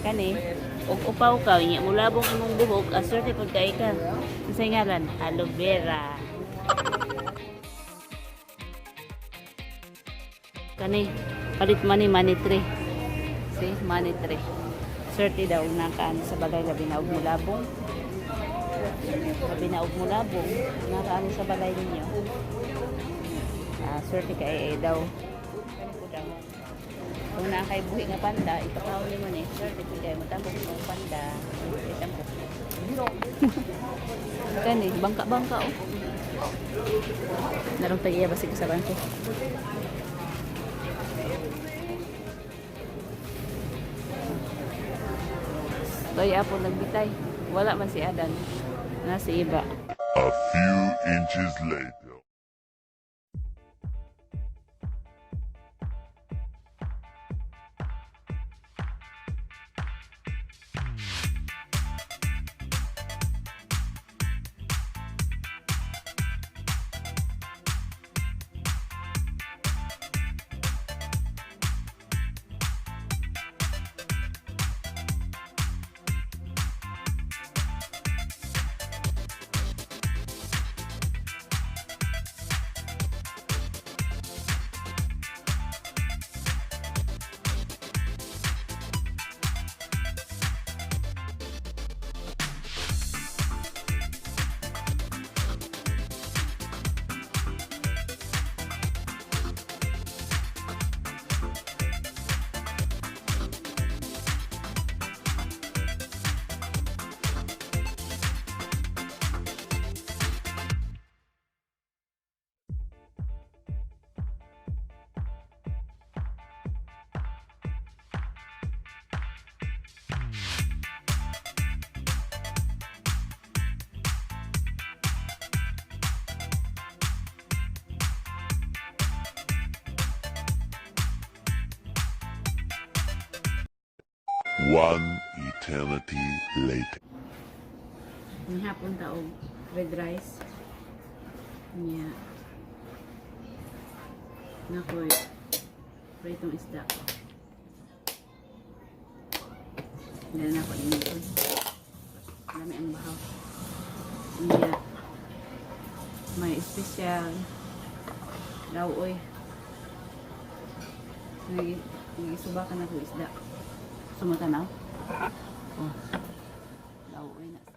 Kani, ug upaw ka, nya mulabong imong buhok, swerte pud kay ka. Unsay ngalan? Aloe vera. Kani, palit money, money tree. See, money tree. Swerte daw na kaan sa balay labi na og mulabong. Labi na og mulabong, nakaano sa balay ninyo. Ah, swerte kay eh, daw. Kani po daw. Kung naa kay buhi nga panda, ipakaon nimo ni. Swerte pud kay motambok mo panda. Itambok. Kani, bangka-bangka oh. Narong tag-iya basig sa bangko. Toy apo nagbitay. Wala man si Adan. Na si Iba. A few inches later. One eternity later. Nihapon ta og red rice. Nya. Nakoy pritong isda. Dahil na ako inipon. Dami ang bahaw. Nya. May special lawoy. Nagisuba ka na ko isda. Sumutanaw? Oh. Lawoy na.